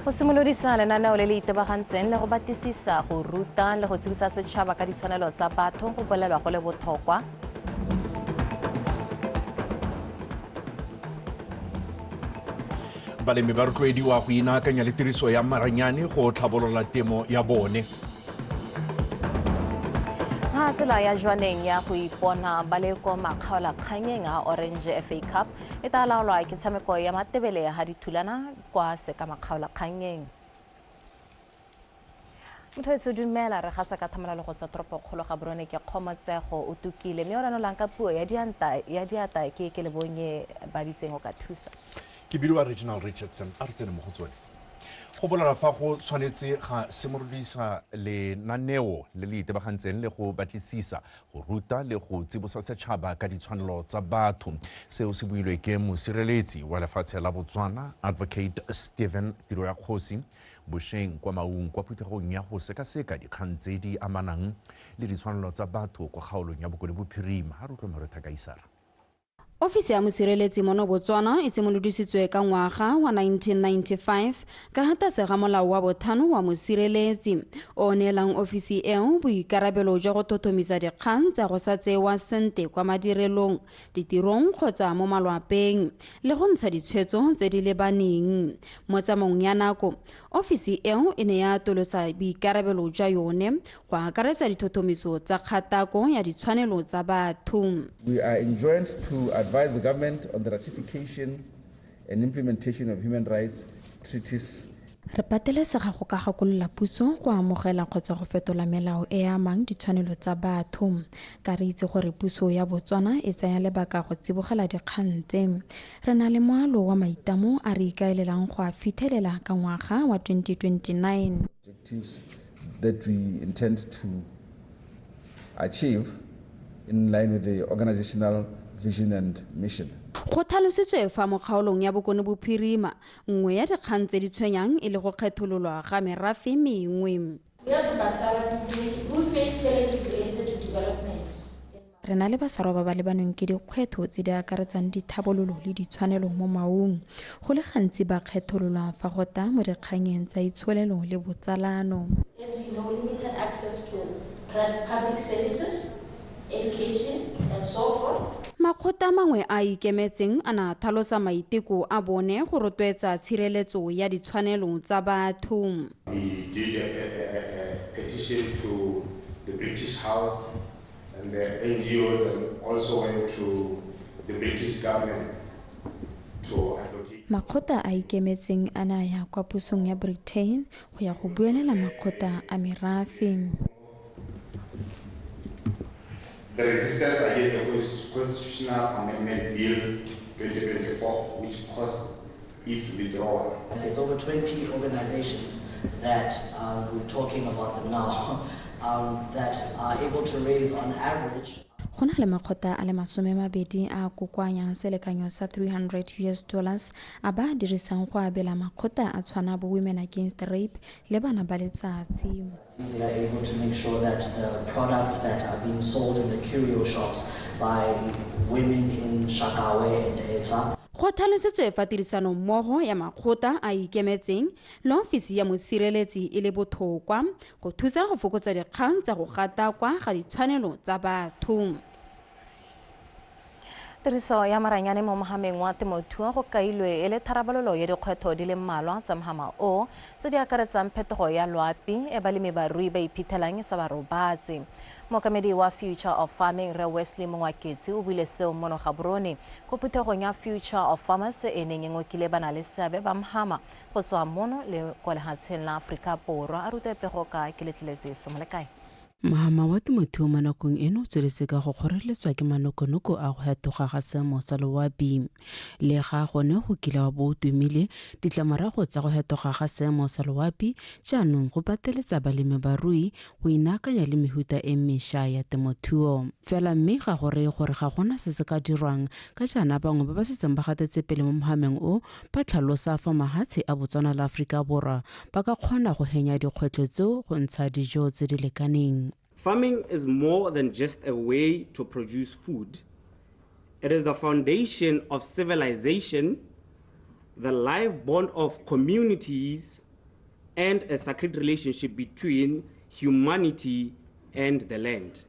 Go simolodisa lenaneo le le itebagantseng le go batlisisa, go ruta le go tsebisa setšhaba ka ditshwanelo tsa batho go bolelwa go le botlhokwa. Balemi ba rotloediwa go inaakanya le tiriso ya maranyane go tlhabolola temo ya bone. Ha tsela ya Jwaneng ya go ipona ba le ko makgaolakganyeng a Orange FA Cup e tla laolwa ke tshameko ya Matebele ha dithulana kwa seka makgaolakganyeng. Motho e dumela re gasa ka thamalalo go tswa toropokgolo Gaborone ke Kgomotsego o tukile mme o ranolang ka puo ya diata ke Lebonye ba bitseng o ka thusa. Ke bidiwa Reginald Richardson a re tsene mo go tsone. Go bolela fa go tshwanetse ga simolodisa lenaneo le le itebagantseng le go batlisisa, go ruta le go tsibosa setšhaba ka ditshwanelo tsa batho. Seo se builwe ke mosireletsi wa lefatshe la Botswana, Advocate Stephen Tiroyakgosi, bošeng kwa Maung kwa phuthegong ya go sekaseka dikgang tse di amanang le ditshwanelo tsa batho kwa kgaolong ya Bokone Bophirima. Ha re utlwe Marotha Kaisara. Ofisi ya mosireletsi mono Botswana e simolodisitswe ka ngwaga wa 1995 ka ha tlase ga molao wa botlhano wa mosireletsi o neelang ofisi eo boikarabelo jwa go tlhotlhomisa dikgang tsa go sa tsewa sente kwa madirelong, ditirong kgotsa mo malwapeng le go ntsha ditshwetso tse di lebaneng. Mo tsamaong ya nako, ofisi eo e ne ya atolosa boikarabelo jwa yone go akaretsa ditlhotlhomiso tsa kgatako ya ditshwanelo tsa batho. We are enjoined to advise the government on the ratification and implementation of human rights treaties. Re patelesega go ka gakolola puso go amogela kgotsa go fetola melao e amang ditshwanelo tsa batho. Ka re itse gore puso ya Botswana e tsaya lebaka go tsibogela dikgang tse. Re na le moalo wa maitamo a re ikaelelang go a fitlhelela ka ngwaga wa 2029. Objectives that we intend to achieve in line with the organizational vision and mission. Go tlhalositswe fa mo kgaolong ya Bokone Bophirima nngwe ya dikgang tse di tshwenyang e le go kgethololwa ga merafe mengwe. Re na le Basarwa ba ba lebanweng ke dikgwetlho tse di akaretsang dithabololo le ditshwanelo mo Maung. Go le gantsi ba kgethololwa fa go tla mo dikganyeng tsa itsholelo le botsalano. As we know, limited access to public services, education and so forth. Makgotla mangwe a ikemetseng a na tlhalosa maiteko a bone go rotloetsa tshireletso ya ditshwanelo tsa batho. We did a petition to the British House and the NGOs, and also went to the British government to advocate. Makgotla a ikemetseng a na ya kwa pusong ya Britain go ya go buelela makgotla a merafe. The resistance against the Constitutional Amendment Bill 2024, which caused its withdrawal. There's over 20 organizations that we're talking about them now, that are able to raise on average. Go na le makgotla a le 20 a kokoanyang selekanyo sa $300 a ba dirisang go abela makgotla a tshwana bo Women Against Rape le bana ba letsatsi. They are able to make sure that the products that are being sold in the curio shops by women in Shakawe and Eta. Go tlhalositswe fa tirisano mmogo ya makgotla a ikemetseng le ofisi ya mosireletsi e le botlhokwa go thusa go fokotsa dikgang tsa go gatakwa ga ditshwanelo tsa batho. Tiriso ya maranyane mo mohameng wa temothuo go kailwe e le tharabololo ya dikgwetlho di le mmalwa tsa mohama o tse di akaretsang phetogo ya loapi e balemi barui ba iphitlhelang e sa ba robatse. Mookamedi wa Future of Farming Rre Wesley Mongwaketsi o buile seo mono Gaborone ko phuthegong ya Future of Farmers e neng e ngokile ba na le seabe ba mohama go tswa mono le kwa lehatsheng la Aforika Borwa. A rute pego ka Keletleletse Somolekae. Mohama wa temothuo mo nakong eno o tsweletse ka go kgoreletswa ke manokonoko a go fetoga ga seemo sa loapi. Le ga gone go kile wa bo o tumile, ditlamorago tsa go fetoga ga seemo sa loapi jaanong go pateletsa balemi barui go inaakanya le mehuta e mešwa ya temothuo. Fela mme ga go reye gore ga gona se se ka dirwang ka jaana bangwe ba ba setseng ba gatetse pele mo mohameng o ba tlhalosa fa mahatshe a Botswana le Aforika Borwa ba ka kgona go henya dikgwetlho tseo go ntsha dijo tse di lekaneng. Farming is more than just a way to produce food. It is the foundation of civilization, the life bond of communities, and a sacred relationship between humanity and the land.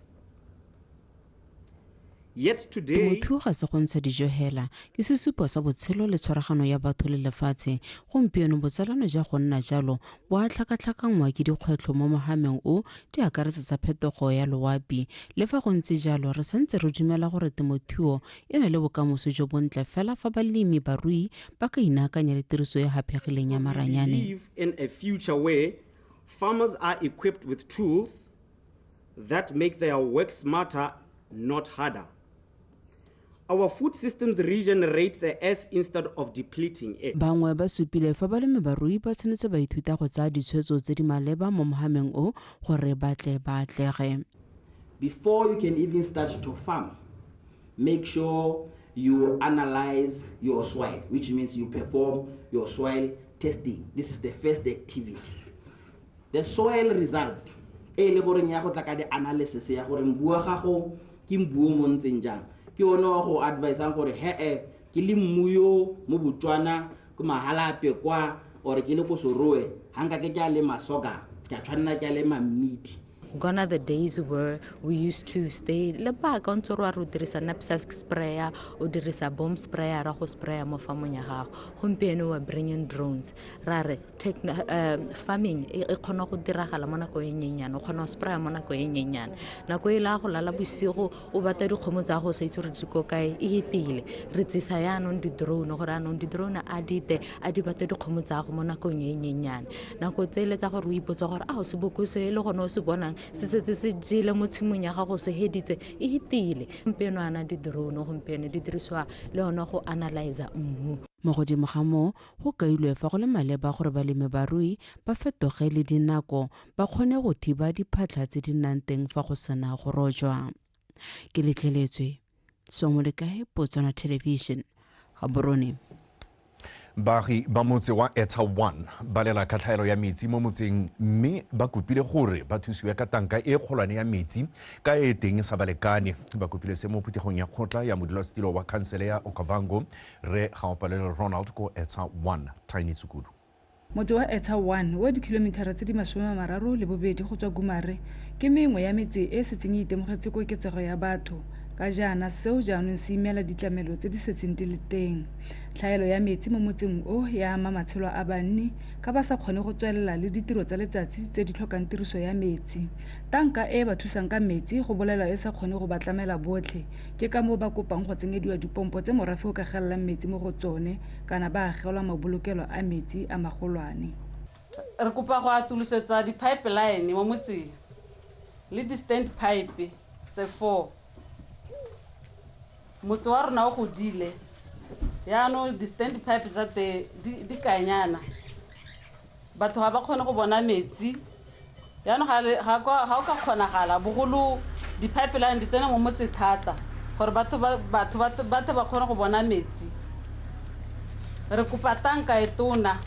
Yet today, Temothuo ga se go ntsha dijo hela, ke sesupo sa botshelo le tshwaragano ya batho le lefatshe. Gompieno botsalano jwa go nna jalo bo a tlhakatlhakanngwa ke dikgwetlho mo mohameng o di akaretsa tsa phetogo ya loapi. Le fa go ntse jalo, re santse re dumela gore temothuo e na le bokamoso jo bontle fela fa balemi barui ba ka inaakanya le tiriso e haphegileng ya maranyane. We live in a future where farmers are equipped with tools that make their work smarter, not harder. Our food systems regenerate the earth instead of depleting it. Bangwe ba supile fa balemi barui ba tshwanetse ba ithuta go tsaya ditshwetso tse di maleba mo mohameng o gore ba tle ba atlege. Before you can even start to farm, make sure you analyze your soil, which means you perform your soil testing. This is the first activity. The soil results, e le goreng ya go tla ka di-analysis ya gore mbu wa gago ke mbu o mo ntseng jang, ke one wa go advisang gore he-e ke le mmu yo mo Botswana ko Mahalapye kwa or ke le ko Serowe, ga nka ke a lema sorghum, ke a tshwanela ke a lema mmidi. Gone are the days where we used to stay lebaka o ntse re wa re o dirisa knapsack sprayer, o dirisa bomb sprayer ra go sprayer mo farmong ya gago. Gompieno we are bringing drones. Ra re farming e kgona go diragala mo nako e nyenyane, o kgona go sprayer mo nako e nyenyane. Nako e la go lala bosigo o batla dikgomo tsa gago o sa itse gore di ko kae, e hetile. Re tsisa yaanong di-drone gore yaanong di-drone a di te a di batle dikgomo tsa gago mo nakong e nyenyane. Nako tsele tsa gore o ipotsa gore a o seboko se e le gone o se bonang se setse se jele mo tshimong ya gago se heditse, e hetile. Gompieno ana di-drone gompieno di dirisiwa le yone go analyza mmu. Mo godimo ga moo, go kailwe fa go le maleba gore balemi barui ba fetoge le dinako ba kgone go thiba diphatlha tse di nnang teng fa go sena go rojwa. Ke letleletswe Somolekae, Botswana Television, Gaborone. Baagi ba motse wa Etsha 1 ba lela ka tlhaelo ya metsi mo motseng mme ba kopile gore ba thusiwe ka tanka e kgolwane ya metsi ka e teng sa balekane. Ba kopile se mo phuthegong ya kgotla ya modulasetilo wa khansele ya Okavango re Gaopalelwe Ronald ko Etsha 1 Tiny Tsukudu. Motse wa Etsha 1 wa dikilomitara tse di 32 go tswa Gumare ke mengwe ya metse e setseng e itemogetse koketsego ya batho. Ka jaana seo jaanong se imela ditlamelo tse di setseng di le teng. Tlhaelo ya metsi mo motseng o ya ama matshelo a banni ka ba sa kgone go tswelela le ditiro tsa letsatsi tse di tlhokang tiriso ya metsi. Tanka e ba thusang ka metsi go bolelwa e sa kgone go ba tlamela botlhe, ke ka moo ba kopang go tsenyediwa dipompo tse morafe o ka gelelang metsi mo go tsone kana ba agelwa mabolokelo a metsi a magolwane. Re kopa go atolosetsa di-pipeline mo motseng le di-stand pipe tse 4. Motse wa rona o godile, yaanong di-stand pipe tsa teng di kanyana, batho ga ba kgone go bona metsi. Yaanong ga o ka kgonagala bogolo di-pipeline di tsene mo motse thata gore batho ba kgone go bona metsi. Re kopa tanka e tona,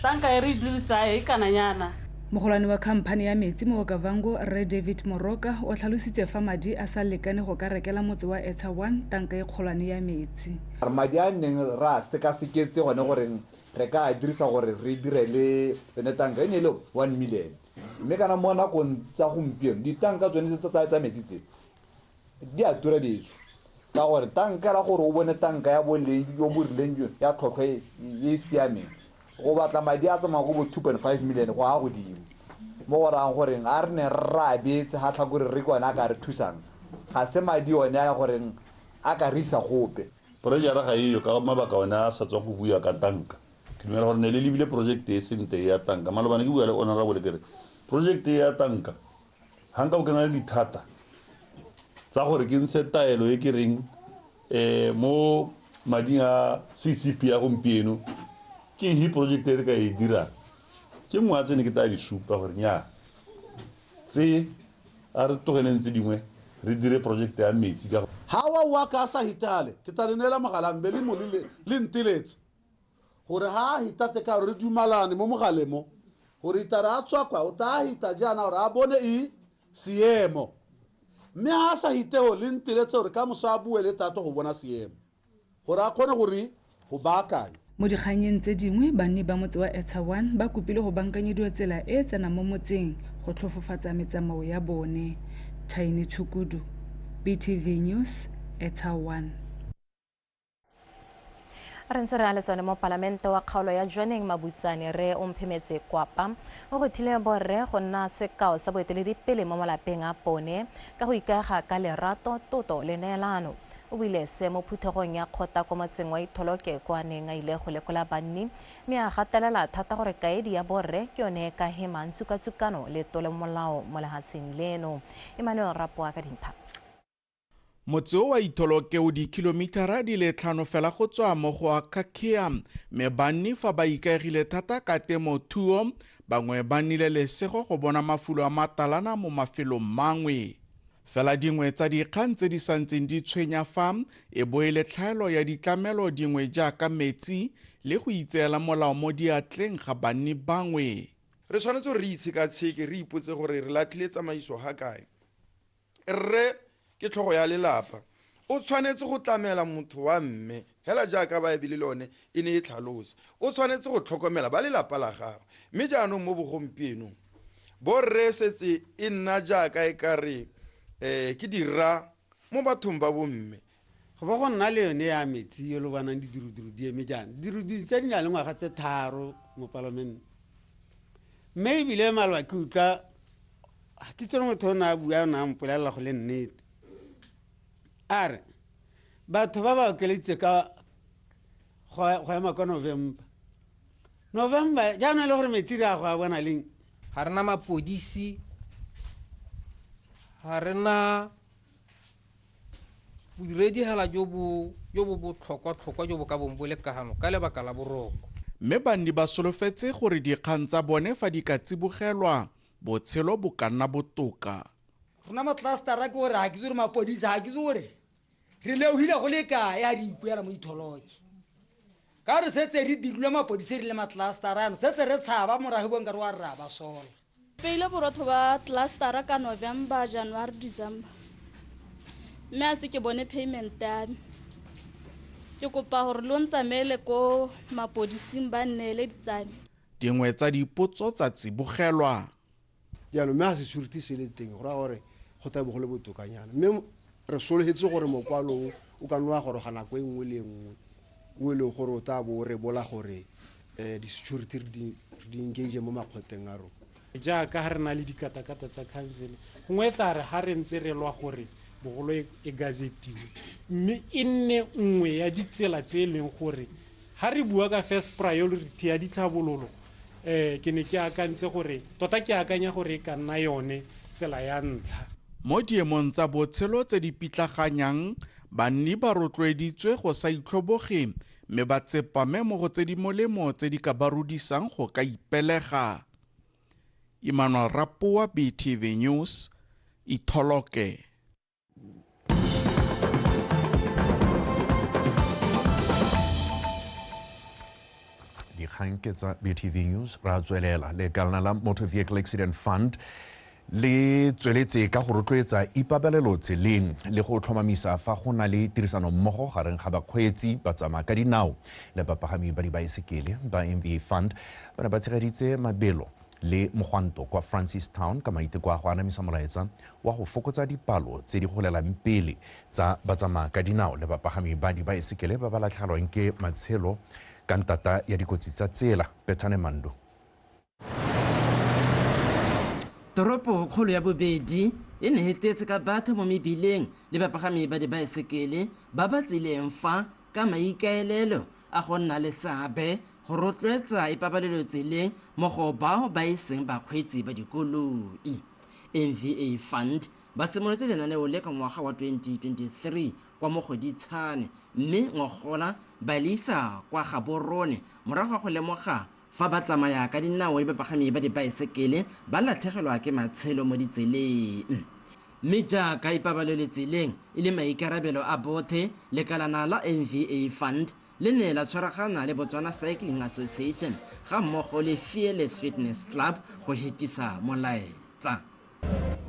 tanka e re e dirisa e kananyana. Mogolwane wa khamphane ya metsi mo Okavango Rre David Moroka o tlhalositse fa madi a sa lekane go ka rekela motse wa Etsha 1 tanka e kgolwane ya metsi. Madi a neng ra sekaseketse gone gore re ka a dirisa gore re dire le yone tanka e ne e le 1 million. Mme kana mo nakong tsa gompieno ditanka tsone tsa metsi tse di a tura ditso. Ka gore tanka la gore o bone tanka ya boleng jo bo rileng ya tlhotlhwa e e siameng, go batla madi a tsamaya go bo 2.5 million go a godimo. Mo go rayang gore a re ne re abetse ga tlhakore re ke one a ka re thusang, ga se madi one a goreng a ka re isa gope. Project ga eyo ka mabaka one a sa tswang go bua ka tanka. Ke dumela gore ne le lebile project e sente ya tanka. Malobane ke bua le honorable ke re project ya tanka ga nka o kena le dithata tsa gore ke ntshe taelo e ke reng mo mading a CCP ya gompieno ke he project e re ka e dirang. Ke nngwe ya tsene ke tla di supa gore nnyaa tse a re tlogeleng tse dingwe re dire project ya metsi ka ha wa ka sa hitale ke tla le neela mogala mbe le mo le nteletse gore ha hitate ka re dumalane mo mogaleng mo gore itara a tswa kwa o tla hita jaana gore a bone e seemo, mme ha sa hiteo le nteletse gore ka moso a bue le tato go bona seemo gore a kgone gore go baakanya. Mo dikganyeng tse dingwe, banni ba motse wa Etsha 1 ba kopile go bankanyediwa tsela e e tsenang mo motseng go tlhofofatsa metsamao ya bone. Thaini Tshukudu, BTV News, Etsha 1. Re ntse re a le tsone mo palamente wa kgaolo ya Jwaneng Mabutsane re Omphemetse Kwapa o gothile borre go nna sekao sa boeteledipele mo malapeng a bone ka go ikaega ka lerato, toto le neelano. O buile se mo phuthegong ya kgota kwa motseng wa Itholoke kwa neng a ile go lekola banni, mme a gatelela thata gore kaedi ya borre ke yone e ka hemang tsukatsukano le tolomolao mo lehatsheng leno. Emmanuel Rapoa ka dintlha. Motse o wa Itholoke o dikilomitara di le 5 fela go tswa mo go Akhakhea, mme banni fa ba ikaegile thata ka temothuo, bangwe ba nnile lesego go bona mafulo a matalana mo mafelong mangwe. Fela dingwe tsa dikgang tse di santseng di tshwenya fa e bo e le tlhaelo ya ditlamelo dingwe jaaka metsi le go itseela molao mo diatleng ga banni bangwe. Re tshwanetse gore re itshekatsheke, re ipotse gore re latlhile tsamaiso ga kae. Rre ke tlhogo ya lelapa, o tshwanetse go tlamela motho wa mme hela jaaka Baebele le yone e ne e tlhalosa, o tshwanetse go tlhokomela ba lelapa la gagwe. Mme jaanong mo bogompienong borre setse e nna jaaka e ka re ke dira mo bathong ba bomme. Go bo go nna le yone ya metsi e lo bonang didiruduru di eme jaana, didiruduru tse di na le ngwaga tse 3 mo palamente, mme ebile maloba ke utlwa ga ke tsere motho o ne a bua, o ne a mpolelela go le nnete, a re batho ba ba okeleditse ka go ema kwa November. November jaanong e le gore metsi re a go a bona leng? Ga rena mapodisi, ga rena bodiredi hela jo bo botlhokwa-tlhokwa jo bo ka bong bo le kagano ka lebaka la boroko. Mme banni ba solofetse gore dikgang tsa bone fa di ka tsibogelwa, botshelo bo ka nna botoka. Rona matlastara ke gore ga ke itse gore mapodisi, ga ke itse gore re leohile go le kae ga re ikuela mo Itholoke. Ka re setse re dirilwe mapodisi re le matlastara ano, setse re tshaba morago bo nkare wa re ra ba sola. Peile borotho ba clustera ka November, January, December. Mme a se ke bone payment ya me. Ke kopa gore lo ntsamaele ko mapodising ba nneele ditsame. Dingwe tsa dipotso tsa tsibogelwa. Jaanong mme ga security se le teng, go raya gore go tla bo go le botokanyana. Mme re solofetse gore mokwalo o ka nna wa goroga nako e nngwe le nngwe, o e leng gore o tla bo o rebola gore di-security re di engage mo makgoteng a rona. Jaaka ga re na le dikatakata tsa council, gongwe e tla re ga re ntse re lwa gore bogolo e gazetiwe, mme e nne nngwe ya ditsela tse e leng gore ga re bua ka first priority ya ditlhabololo, ke ne ke akantse gore tota ke akanya gore e ka nna yone tsela ya ntlha. Mo diemong tsa botshelo tse di pitlaganyang, banni ba rotloeditswe go sa itlhoboge mme ba tsepame mo go tse di molemo tse di ka ba rudisang go ka ipelega. Emmanuel Rapoa, BTV News, Itholoke. Dikgang ke tsa BTV News, ra tswelela. Lekalana la Motor Vehicle Accident Fund le tsweletse ka go rotloetsa ipabalelo tseleng le go tlhomamisa fa go na le tirisanommogo gareng ga bakgweetsi, batsamaya ka dinao le bapagami ba dibaesekele. Ba MVA Fund ba ne ba tshegeditse mabelo le mogwanto kwa Francistown ka maiteko a go anamisa molaetsa wa go fokotsa dipalo tse di golelang pele tsa batsamaya ka dinao le bapagami ba dibaesekele ba ba latlhegelwang ke matshelo ka ntata ya dikotsi tsa tsela. Bethane Mando. Toropo kgolo ya bobedi e ne e tletse ka batho mo mebileng le bapagami ba dibaesekele ba ba tsileng fa ka maikaelelo a go nna le seabe go rotloetsa ipabalelo tseleng mo go bao ba e seng bakgweetsi ba dikoloi. MVA Fund ba simolotse lenaneo le ka ngwaga wa 2023 kwa Mogoditshane, mme ngogola ba le isa kwa Gaborone morago ga go lemoga fa ba tsamaya ka dinao le bapagami ba dibaesekele ba latlhegelwa ke matshelo mo ditseleng. Mme jaaka ipabalelo tseleng e le maikarabelo a bothe, lekalana la MVA Fund le ne la tshwaragana le Botswana Cycling Association ga mmogo le Fearless Fitness Club go hetisa molaetsa.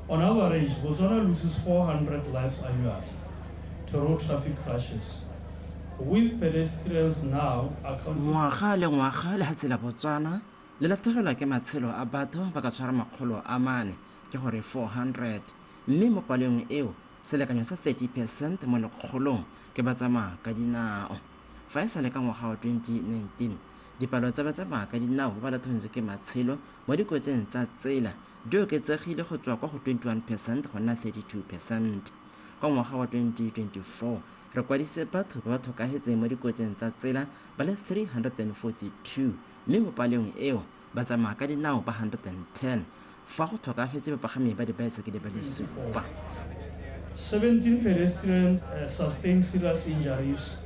On average, Botswana loses 400 lives annually to road traffic crashes. With pedestrians now accounting. Ngwaga le ngwaga lehatshe la Botswana le latlhegelwa ke matshelo a batho ba ka tshwara 400, ke gore 400, mme mo palong eo selekanyo sa 30% mo lekgolong ke ba tsamaya ka dinao. Fa e sale ka ngwaga wa 2019, dipalo tsa batsamaya ka dinao ba ba latlhegetsweng ke matshelo mo dikotsing tsa tsela di oketsegile go tswa kwa go 21% go nna 32%. Ka ngwaga wa 2024, re kwadise batho ba ba tlhokafetseng mo dikotsing tsa tsela ba le 342, mme mo palong eo ba tsamaya ka dinao ba 110, fa go tlhokafetse bapagami ba dibaesekele ba le 7. 17 pedestrians sustained serious injuries,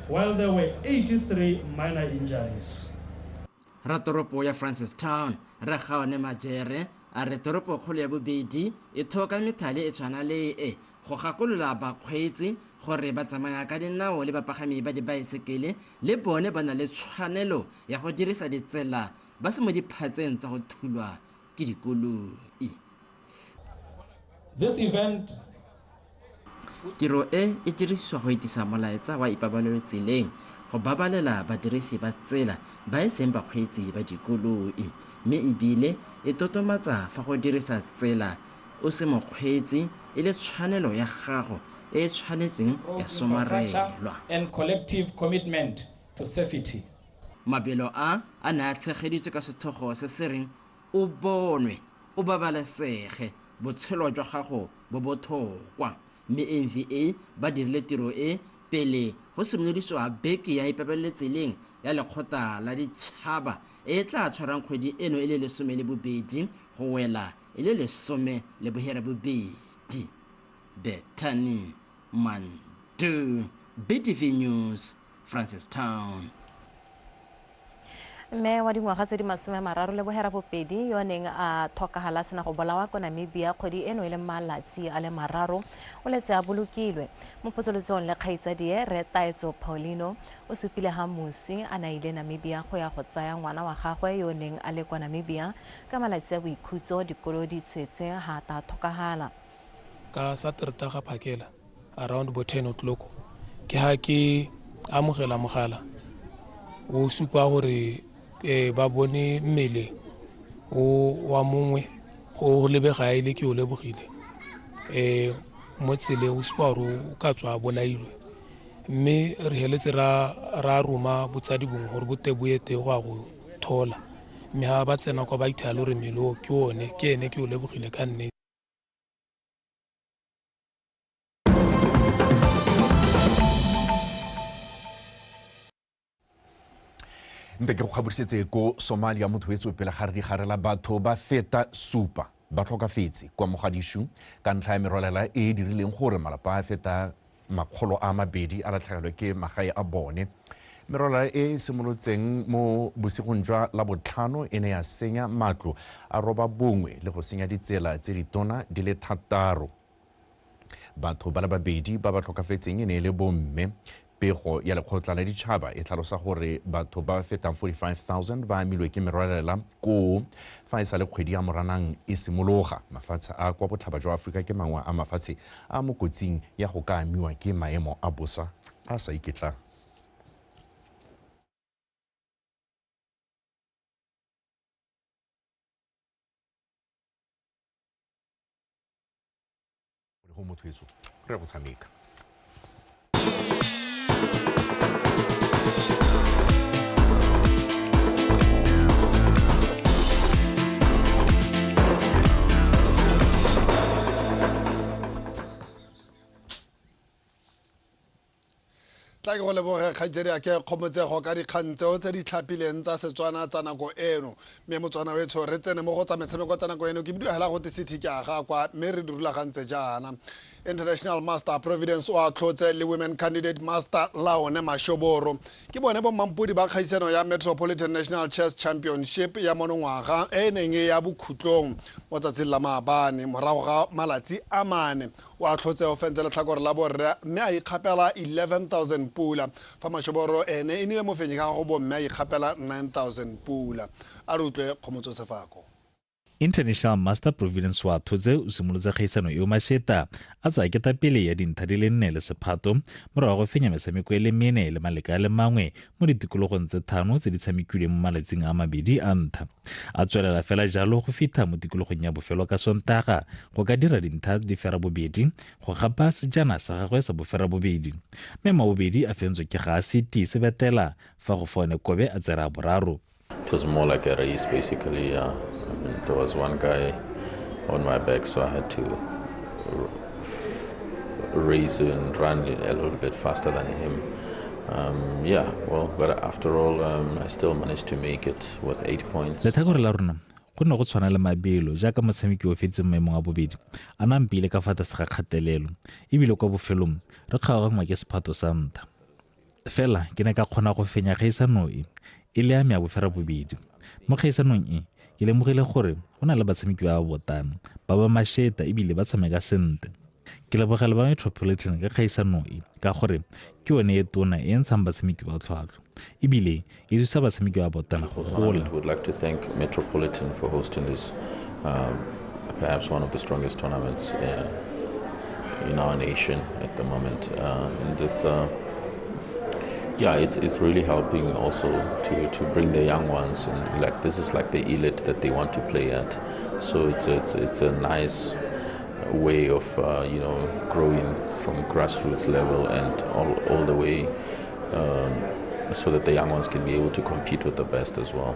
while there were 83 minor injuries. Ratoropo ya Francistown, Rre Gaone Majere, a re toropokgolo ya bobedi e thoka methale e tshwana le e go gakolola bakgweetsi gore ba tsamaya ka dinao le bapagami ba dibaesekele le bone ba na le tshwanelo ya go dirisa ditsela ba se mo diphatseng tsa go thulwa ke dikoloi. This event Tiro e e dirisiwa go itisa molaetsa wa ipabalelo tseleng go babalela badirisi ba tsela ba e seng bakgweetsi ba dikoloi, mme ebile e totomatsa fa go dirisa tsela o se mokgweetsi e le tshwanelo ya gago e e tshwanetseng ya somarelwa. And collective commitment to safety. Mabelo a a ne a tshegeditswe ka setlhogo se se reng o bonwe o babalesege, botshelo jwa gago bo botlhokwa. Mme NVA ba dirile tiro e pele go simolodisiwa beke ya ipabalelo tseleng ya lekgotla la ditšhaba e tla tshwarang kgwedi eno e le 12 go wela e le 18. Bethany Mandu, BTV News, Francistown. Mme wa dingwaga tse di 32 yo neng a tlhokagala sena go bolawa ko Namibia kgwedi eno e le malatsi a le 3 o letse a bolokilwe. Mo potsolotsong le kgaitsadie Rre Taetso Paulino o supile ha moswi a na ile Namibia go ya go tsaya ngwana wa gagwe yo neng a le kwa Namibia ka malatsi a boikhutso dikolo di tshwetswe ha ta tlhokagala. Ka Saterdag ga phakela around bo 10 o'clock ke ha ke amogela mogala o supa gore ba bone mmele o wa mongwe go lebega e le ke o lebogile mo tseleng o supa gore o ka tswa a bolailwe, mme re heletse ra roma botsadi bongwe gore bo teboe teng go ya go thola, mme ha ba tsena kwa ba ithaya gore mmele o ke one ke ene ke o lebogile ka nnete. Nte ke go kgaborisetse ko Somalia motho etswe pele ga re digarela batho ba feta 7 ba tlhokafetse kwa Mogadishu ka ntlha ya merwalela e e dirileng gore malapa a feta 200 a latlhegelwe ke magae a bone. Merwalela e e simolotseng mo bosigong jwa Labotlhano e ne ya senya matlo a 9 le go senya ditsela tse ditona di le 6. Batho ba le 2 ba ba tlhokafetseng e ne e le bomme. Pego ya lekgotla la ditšhaba e tlhalosa gore batho ba fetang 45,000 ba amilwe ke merwalela koo fa e sa le kgwedi ya Moranang e simologa. Mafatshe a kwa botlhaba jwa Aforika ke mangwe a mafatshe a mo kotsing ya go ka amiwa ke maemo a bosa a sa iketlang. Go motho etso re go tshameka. Tla ke go leboge kgaitsedi a ke kgomotsego ka dikgang tseo tse di tlhapileng tsa Setswana tsa nako eno. Mme Motswana wetsho re tsene mo go tsa metshameko tsa nako eno ke bidiwa hela gote City ke aga kwa mme re di rulagantse jaana. International Master Providence o atlhotse le Women Candidate Master Laone Mashoboro ke bone bo mampodi ba kgaisano ya Metropolitan National Chess Championship ya monongwaga e neng e ya bokhutlong mo tsatsing la maabane morago ga malatsi a 4. O atlhotse o fentse letlhakore la borre mme a ikgapela 11,000 pula, fa Mashoboro ene e nile mofenyi ka go bomme a ikgapela 9,000 pula. A re utlwe Kgomotso Sefako. International Master Providence wa Thotse o simolotse kgaisano eo masheta a tsaya ketapele ya dintlha di le 4 le sephato morago go fenya metshameko e le 4 le maleka a le mangwe mo ditikologong tse 5 tse di tshamekilweng mo malatsing a mabedi a ntlha. A tswelela fela jalo go fitlha mo tikologong ya bofelo ka Sontaga go ka dira dintlha di 2 go gapa sejana sa gagwe sa boferabobedi. Mme mabobedi a fentswe ke ga City Sebetela fa go fone Kobe a tsere a boraro. It was more like a race basically. I mean, there was one guy on my back, so I had to race and run a little bit faster than him. But after all, I still managed to make it with 8 points. Lethakore la rona go ne go tshwana le mabelo jaaka motshameki o feditseng maemong a bobedi a na mpile ka fa tlase ga kgatelelo ebile kwa bofelong re kgaoganngwa ke sephato sa ntlha. Fela ke ne ka kgona go fenya kgaisano e e le ya me ya boferabobedi. Mo kgaisanong e ke lemogile gore go na le batshameki ba ba botana ba ba masheta ebile ba tshameka sentle. Ke lebogela ba Metropolitan ka kgaisano e ka gore ke yone e tona e ntshang batshameki ba tlhwatlhwa ebile e thusa batshameki ba botana go gola. I would like to thank Metropolitan for hosting this perhaps one of the strongest tournaments in our nation at the moment. And this it's really helping also to bring the young ones, and like this is like the elite that they want to play at. So it's a nice way of growing from grassroots level and all the way so that the young ones can be able to compete with the best as well.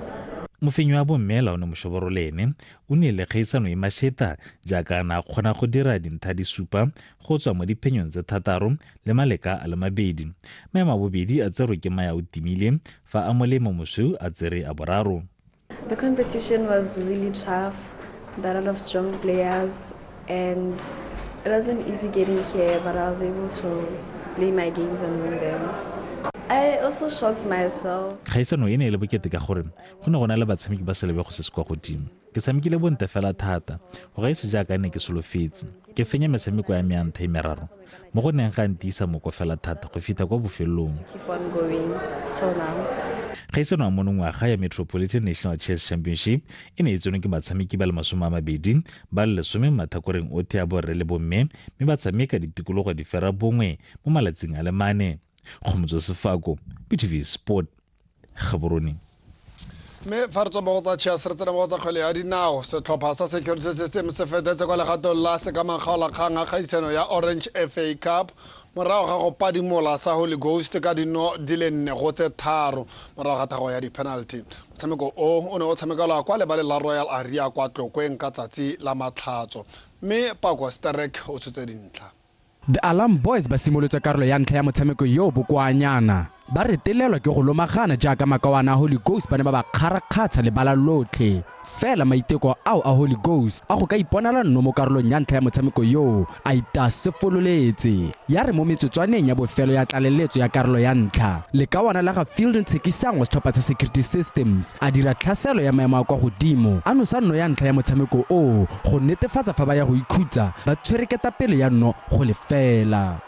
Mofenyi wa bomme Laone Moshoboro le ene o nnile kgaisano e masheta jaaka a ne a kgona go dira dintlha di 7 go tswa mo diphenyong tse 6 le maleka a le 2. Maemo a bobedi a tserwe ke Maya o Timile fa a Molemo Mosweu a tsere a boraro. The competition was really tough. There are a lot of strong players and it wasn't easy getting here, but I was able to play my games and win them. I also shocked myself. Kgaisano e ne e le bokete ka gore go ne go na le batshameki ba selebego se se kwa godimo. Ke tshamekile bontle fela thata go gaisa jaaka ne ke solofetse. Ke fenya metshameko ya me ya ntlha e meraro mo go neng ga ntiisa moko fela thata go fitlha kwa bofelong. Keep on going till now. Kgaisano ya monongwaga ya Metropolitan National Chess Championship e ne e tsenwe ke batshameki ba le 20 ba le 10 mathakoreng otlhe a borre le bomme mme ba tshameka ditikologo di 9 mo malatsing a le 4. Kgomotso Sefako, BTV Sport, Gaborone. Mme fa re tswa mo go tsa chess re tsena mo go tsa kgwele ya dinao. Setlhopha sa Security System se fetetse kwa legatong la sekamakgaolakgang a kgaisano ya Orange FA Cup morago ga go padimola sa Holy Ghost ka dino di le 4-3 morago ga thago ya di-penalty. Motshameko o o ne o tshamekelwa kwa lebaleng la Royal Aria kwa Tlokweng ka tsatsi la Matlhatso, mme Pako Sterek o tshotse dintlha. The Alarm Boys ba simolotse karolo ya ntlha ya motshameko yo bokoanyana. Ba retelelwa ke go lomagana jaaka makawana a Holy Ghost ba ne ba ba kgarakgatsha lebala lotlhe. Fela maiteko ao a Holy Ghost a go ka iponela nno mo karolong ya ntlha ya motshameko yo a itasefololetse. Ya re mo metsotswaneng ya bofelo ya tlaleletso ya karolo ya ntlha, lekawana la ga Field Tshekisang wa setlhopha sa Security Systems a dira tlhaselo ya maemo a kwa godimo a nosa nno ya ntlha ya motshameko o go netefatsa fa ba ya go ikhutsa ba tshwere ketapele ya nno go lefela.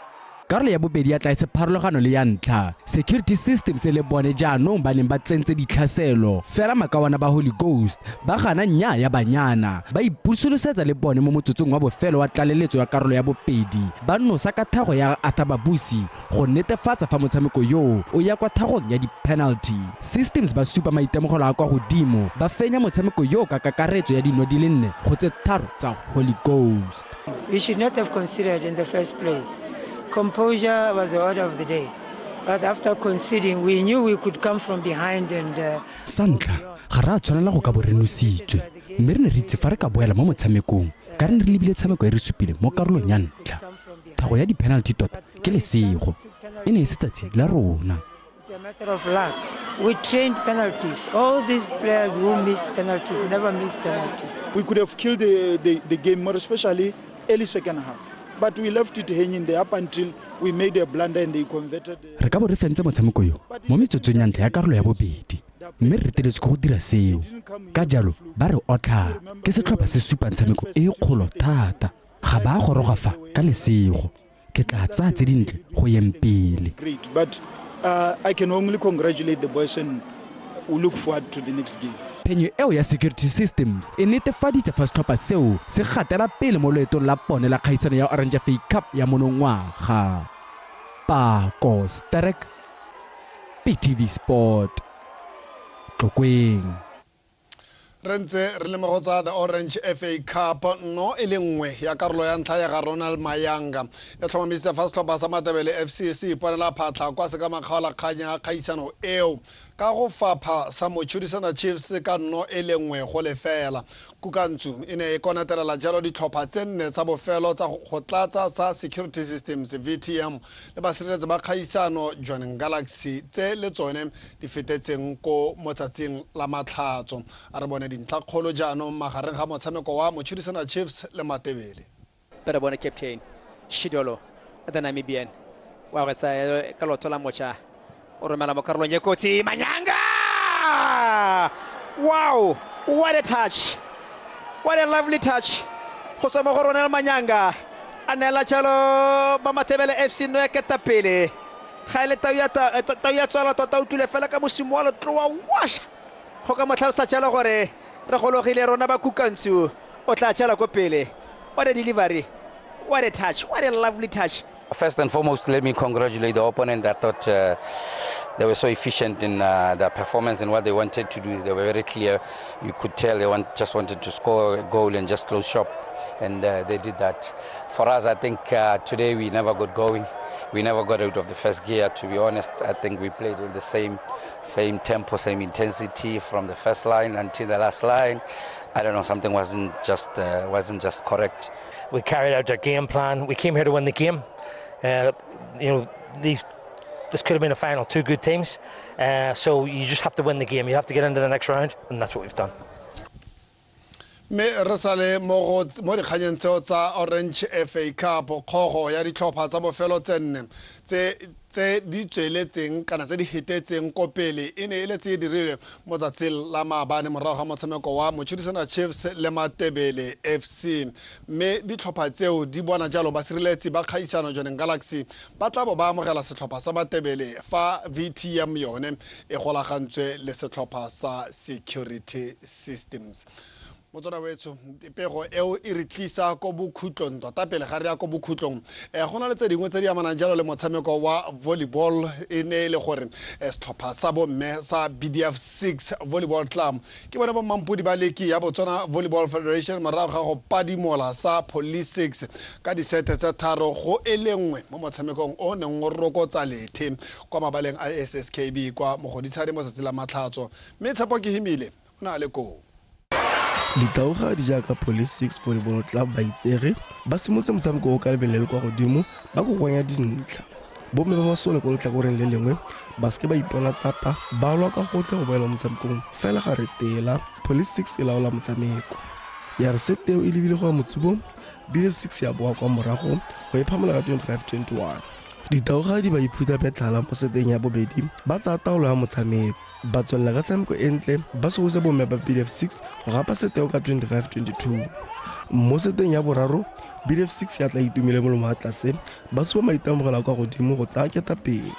Karolo ya bobedi ya tla e se pharologano le ya ntlha. Security Systems e le bone jaanong ba neng ba tsentse ditlhaselo. Fela makawana ba Holy Ghost ba gana nnyaa ya banyana. Ba ipusolosetsa le bone mo motsotsong wa bofelo wa tlaleletso ya karolo ya bobedi. Ba nosa ka thago ya Arthur Babusi go netefatsa fa motshameko yo o ya kwa thagong ya di-penalty. Systems ba supa maitemogelo a kwa godimo ba fenya motshameko yo ka kakaretso ya dino di le 4 go tse 3 tsa Holy Ghost. We should not have considered in the first place. Composure was the order of the day. But after conceding, we knew we could come from behind and Sa ntlha, ga re a tshwanela go ka bo re nositswe, mme re ne re itse fa re ka boela mo motshamekong ka re ne re lebile tshameko e re supile mo karolong ya ntlha. Thago ya di-penalty tota ke lesego, e ne e se tsatsi la rona. It's a matter of luck. We trained penalties. All these players who missed penalties never missed penalties. We could have killed the game, more especially early second half. But we left it hanging there up until we made a blunder and they converted. Re ka bo re fentse motshameko yo mo metsotsong ya ntlha ya karolo ya bobedi, mme re reteletswe ke go dira seo. Ka jalo ba re otlha ke setlhopha se supang tshameko e kgolo thata. Ga ba goroga fa ka lesego. Ke tla tsaya tse dintle go yeng pele. Great, but I can only congratulate the boys and we look forward to the next game. Phenyo eo ya Security Systems e netefaditse fa setlhopha seo se gatela pele mo loetong la bone la kgaisano ya Orange FA Cup ya monongwaga. Pako Sterek, BTV Sport, Tlokweng. Re ntse re le mo go tsa the Orange FA Cup, no e le nngwe ya karolo ya ntlha ya ga Ronald Mayanga e tlhomamisitse fa setlhopha sa Matebele FC se iponela phatlha kwa sekamakgaolakgang ya kgaisano eo ka go fapha sa Mochudisana Chiefs ka 1-0. Kukantsu e ne e konetelela jalo ditlhopha tse nne tsa bofelo tsa go tlatsa sa Security Systems VTM le basireletsi ba kgaisano Jwaneng Galaxy tse le tsone di fetetseng ko motsatsing la matlhatso. A re bone dintlhakgolo jaanong magareng ga motshameko wa Mochudisana Chiefs le Matebele. Re bone captain Shidolo the Namibian wa go tsaya ka lotho la mocha o romela mo karolong e kotsi. Manyanga! Wow, what a touch, what a lovely touch go tswa mo go Ronald Manyanga, a neela jalo ba Matebele FC no ya ketapele. Ga e le tau ya tswala tota, o tlile fela ka mosimo wa letloa washa go ka mo tlhalosa jalo gore re gologile rona ba Kukantsu, o tla tšhela ko pele. What a delivery, what a touch, what a lovely touch. First and foremost, let me congratulate the opponent. I thought they were so efficient in their performance and what they wanted to do. They were very clear. You could tell they just wanted to score a goal and just close shop, and they did that. For us, I think today we never got going. We never got out of the first gear, to be honest. I think we played in the same tempo, same intensity from the first line until the last line. I don't know, something wasn't just correct. We carried out our game plan. We came here to win the game. You know, this could have been a final, two good teams. So you just have to win the game. You have to get into the next round, and that's what we've done. Mme re sale mo dikganyeng tseo tsa Orange FA Cup, kgogo ya ditlhopha tsa bofelo tse nne tse di tsweletseng kana tse di hetetseng ko pele e ne e le tse dirilwe mo tsatsing la maabane morago ga motshameko wa Mochudisana Chiefs le Matebele FC. Mme ditlhopha tseo di bona jalo basireletsi ba kgaisano Jwaneng Galaxy ba tla bo ba amogela setlhopha sa Matebele fa VTM yone e golagantswe le setlhopha sa Security Systems. Motswana wetsho, pego eo e re tlisa ko bokhutlong tota pele ga re ya ko bokhutlong. Go na le tse dingwe tse di amanang jalo le motshameko wa volleyball. E ne e le gore setlhopha sa bomme sa BDF 6 Volleyball Club ke bone bo mampodi ba leki ya Botswana Volleyball Federation morago ga go padimola sa Police 6 ka disete tse 3-1 mo motshamekong o neng o rokotsa lethe kwa mabaleng a SSKB kwa Mogoditshane mo tsatsi la matlhatso. Mme Tshepo ke Himile o na le koo. Ditaoga di jaaka Police 6 Volleyball Club ba itsege ba simolotse motshameko o ka lebelo le le kwa godimo ba kokoanya dintlha. Bomme ba masole ko letlhakoreng le lengwe ba seke ba ipona tsapa, ba lwa ka gotlhe go boela motshamekong, fela ga re tela Police 6 e laola motshameko. Ya re sete eo e lebile go ya motsubong, BDF 6 ya boa kwa morago go e phamola ka 25-21. Ditaoga di ba iphutha petlhala mo seteng ya bobedi, ba tsaya taolo ya motshameko, ba tswelela ka tshameko e ntle, ba sogose bomme ba BDF 6 go gapa seteo ka 25-22. Mo seteng ya boraro, BDF 6 ya tla itumile molomo wa tlase, ba supa maitemogelo a kwa godimo go tsaya ketapele.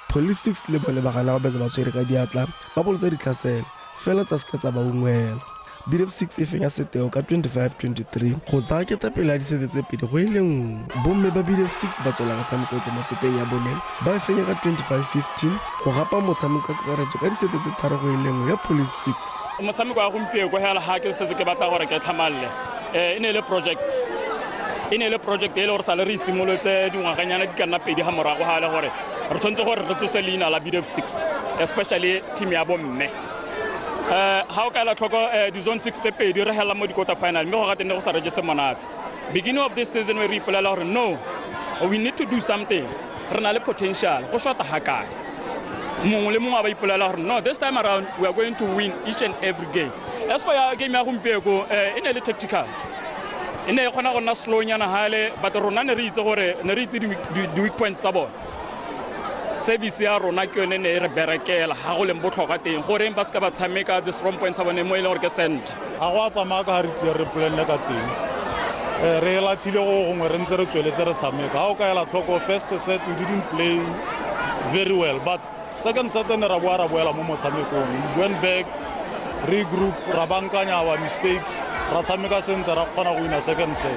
Police 6 le bone ba gana go betsa ba tshwere ka diatla, ba bolotsa ditlhaselo, fela tsa seka tsa ba ungwela. BDF 6 e fenya seteo ka 25-23 go tsaya ketapele ya disete tse 2-1. Bomme ba BDF 6 ba tswela ka tshameko mo seteng ya bone, ba e fenya ka 25-15 go gapa motshameko ka kakaretso ka disete tse 3-1 ya Police 6. Motshameko wa gompieno hela ga ke setse ke batla gore ke tlhamalle. E ne e le project. E ne e le project e le gore sale re simolotse dingwaganyana di ka nna pedi ga morago ga le gore re tshwanetse gore re tsose leina la BDF 6, especially team ya bomme. Ha o ka ela tlhoko di-zone 6 tse pedi re hela mo di-quarter final, mme go ga tenne go sa rejese monate. Beginning of this season we re ipolela gore no, we need to do something. Re na le potential, go shota ga kae. Mongwe le mongwe a ba ipolela gore no, this time around we are going to win each and every game. As for ya game ya gompieko, e ne le tactical. E ne e kgona go nna slow nyana hale, but rona ne re itse gore ne re itse di-weak points tsa bone. Service ya rona ke yone ne e re berekela ga go leng botlhokwa teng goreng ba seka ba tshameka the strong points tsa bone mo e leng gore ke center. Ga go a tsamaya ka ga re tlile re planne ka teng. Re lathile go gongwe re ntse re tsweletse re tshameka. Ga o ka ela tlhoko first set we didn't play very well, but second set ne ra boa ra boela mo motshamekong. We went back, Regroup, ra bankanya our mistakes, ra tshameka sentle, ra kgona go wina second set.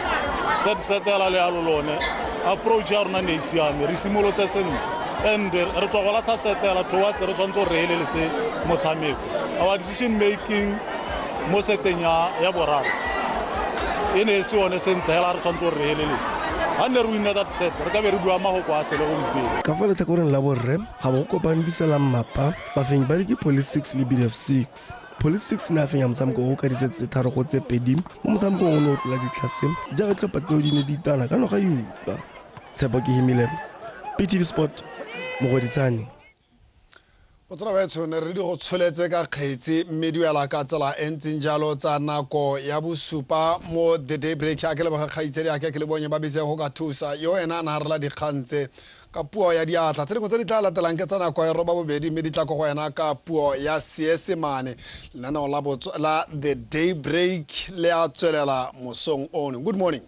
Third set ela le yalo lone, approach ya rona ne e siame, re simolotse sentle. And re tswa go latlha set ela towards re tshwanetse gore re heleletse motshameko. Our decision making mo seteng ya boraro e ne e se yone sentle hela re tshwanetse gore re heleletse. Ga nne re winna that set, re ka be re bua mahoko a sele gompieno. Ka fa letlhakoreng la borre ga bo go kopane diselang mapa, bafenyi ba ke Police 6 le BDF 6. Police 6 ne a fenya motshameko o ka disete tse 3-2 mo motshamekong o ne o tlola ditlhase jaaka ditlhopha tseo di ne di itana ka noga e utlwa. Tshepo ke Himile, BTV Sport, Mogoditshane. Botswana ba ne re di go tsholetse ka kgetsi mme di wela ka tsela e ntseng jalo tsa nako ya bosupa mo The Day Break. A ke leboga kgaitsedi a ke le bonye ba bitse go ka thusa yo ena a na rela dikgang tse ka puo ya diatla. Tse dingwe tse di tla latelang ke tsa nako ya 8:30 mme di tla ko go wena ka puo ya Seesemane. Lenaneo la The Day Break le a tswelela mosong ono. Good morning.